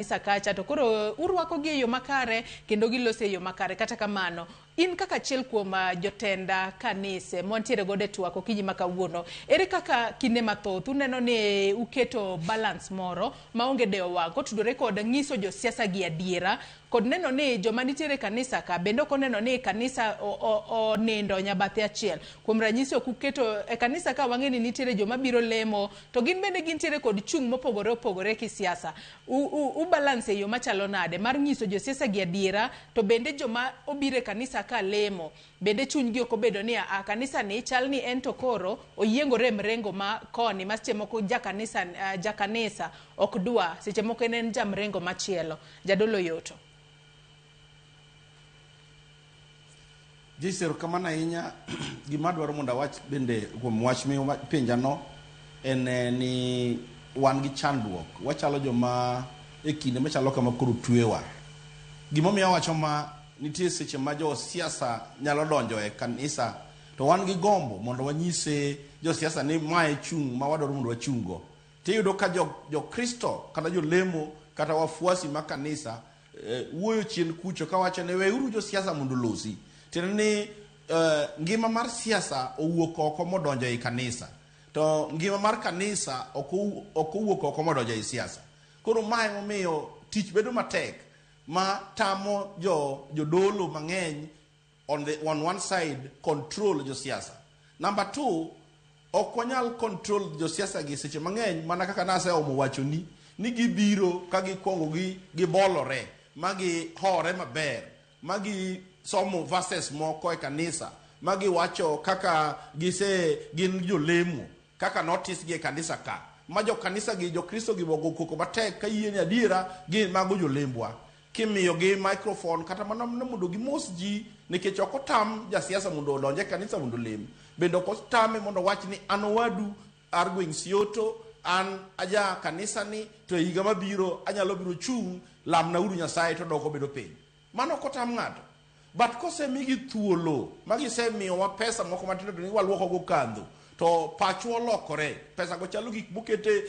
Kanisa kacha to koro urwako gi e yo makare kendo giloso e yo makare. Kata kamano, in kaka achiel kuom jotend kanise mwantiere godo e twak okinyi ma kawuono, ere kaka kinde mathoth uneno ni uketo balance moro maonge dewo wang' kotudore kod ng'iso josiasa gi adiera kod neno ni joma nitiere e kanisa ka bende ok oneno ni kanisa onindo nyabathe achiel. Kuom ranyisi ok uketo e kanisa ka wang'e ni nitiere joma biro lemo to gin bende gintiere kod chung' mopogore opogore kisiasa. U balance e yo machalo nade mar nyiso josiasa gi adiera to bende joma obiro e kanisa ka lemo bende chunygi ok obedo ni a kanisa ni chal ni en to koro oyiengore e mrengo ma koni ma seche moko jakanisa, jakanisa ok dwa seche moko en en ja mrengo machielo. Jadolo Yoto. Joyce, erokamano ahinya. Gima adwaro mondo awach bende kuom wach mipenjano en ni wan gi chandruok. Wachalo joma e kinde machalo kama koro twewa. Gimomiyo awacho ma, nitie seche ma josiasa nyalo donjo e kanisa to wan gi gombo mondo wanyise josiasa ni mae chung' ma wadwaro mondo wachung' go. Tiyudo ka jo Kristo kata jolemo kata wafuasi ma kanisa wuoyo chien kucho kawacho ni weuru josiasa mondo olosi. Tiende ni ngima mar siasa owuok oko modonjo ei kanisa. To ngima mar kanisa ok owuok oko modonjo ei siasa. Koro mae emomiyo tich bedo matek ma tamo jodolo mang'eny on one side control josiasa. Number two, ok wanyal control josiasa gi seche mang'eny mana kaka naseomo wachoni ni gibiro ka gikwongo gi gibolore ma gihore maber ma gisomo verses moko e kanisa ma giwacho kaka gise gin jolemo kaka notisgi e kanisa ka ma jokanisa gi jokristo gi ogo koko matek ka yie ni adiera gin mago jolembwa kimiyogi microphone kata mana mondo gimos ji nikech ok otam jasiasa mondo odonj e kanisa mondo olem bende ok otame mondo owach ni an owadu ar gweng' Sioto an aja kanisa ni to e higa mabiro anyalo biro chung' lamnauru Nyasaye to doko bedo piny mano ok otam ng'ato but kosemigi thuolo ma gisemiyowa pesa moko matindo to ni waluoko go kandho to pachwa olokore pesa go chalo gik mokete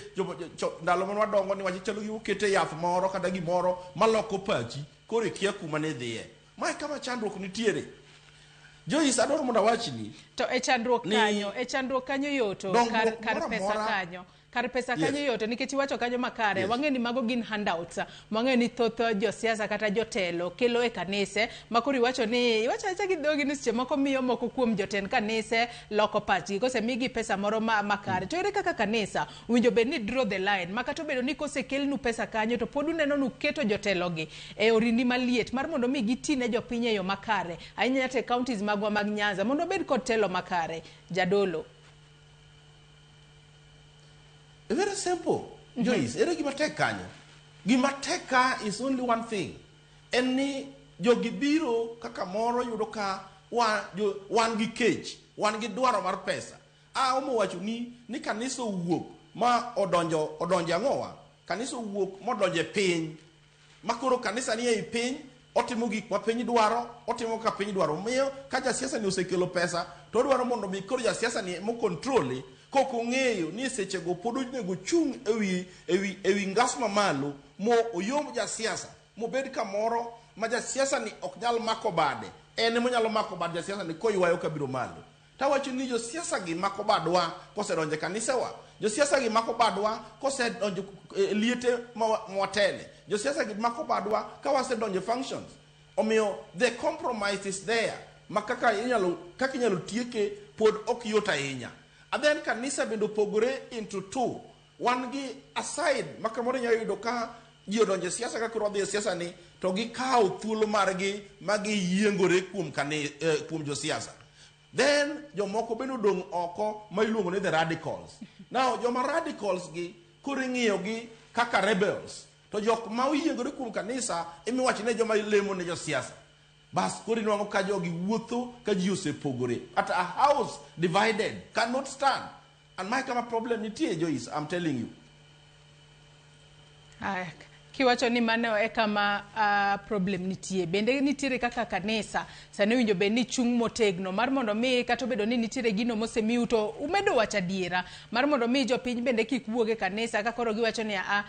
ndalo mane wadongo ni wacho chalo gik mokete yath moro kata gimoro maloko pachi koro ikia kuma ne dhiye mae kama chandruok nitiere Joyce adwaro mondo awachni To e chandruok kanyo, e chandruok kanyo yoto kar pesa kanyo. Kar pesa kanyo yoto nikech iwacho kanyo makare. Wang'e ni mago gin handouts. Wang'e ni thoth josiasa kata jotelo kelo e kanise ma koro iwacho ni iwacho awacha gi dhogi ni seche moko miyo moko kuom jotend kanise loko pachgi kosemigi pesa moro ma makare. To ere kaka kanisa owinjo bed ni draw the line ma kata obedo ni kosekelnu pesa kanyo to pod uneno ni uketo jotelo gi e orindi maliet mar mondo mi giti ne jopiny e yo makare ahinya to e counties magwa mag Nyanza mondo obed kod telo makare. Jadolo. Very simple. Joyce, ere gima tek kanyo? Gima tek ka is only one thing. En ni jogi biro kaka moro yudo ka wan gi kech, wan gi dwaro mar pesa. A omo wacho ni kanisa owuok ma odonjo ang'owa? Kanisa owuok modonjo e piny. Ma koro kanisa ni ei piny, otimo gik ma piny dwaro, otimo kaka piny dwaro. Omiyo ka jasiasa ni osekelo pesa, to odwaro mondo mi koro jasiasa ni emo control kok ong'eyo ni e sechego pod onego ochung' ewi ngas mamalo mo oyomb jasiasa mobed kamoro ma jasiasa ni ok nyal mako bade en ema onyalo mako bad jasiasa ni koywayo kabiro malo tawacho ni josiasa gi mako badwa kosedonjo e kanisewa josiasa gi mako badwa kosedonjo e liete ma watele josiasa gi mako badwa ka wasedonjo e functions omiyo the compromise is there ma kaka inyalo tieke pod ok yot ahinya and then kanisa bende opogore into two wan gi aside ma kamoro inyalo yudo ka ji odonjo e siasa ka koro wadhi e siasa ni to gikawo thuolo margi ma giyiengore kuom josiasa then jomoko bende odong' oko ma iluongo ni the radicals now joma radicals gi koro ing'iyo gi kaka rebels to jok ma oyiengore kuom kanisa emiwacho ne joma lemo ne josiasa bas koro inwang'o ka jogi wuotho ka ji osepogore at a house divided cannot stand and mae kama problem nitie Joyce I'm telling you. Aya, kiwacho ni mano e kama problem nitie bende nitiere kaka kanisa sani owinjo bed ni chung' motegno mar mondo mi kata obedo ni nitiere gino mosemiu to umedo wacho adiera mar mondo mi jopiny bende kik wuog e kanisa ka koro giwacho ni aa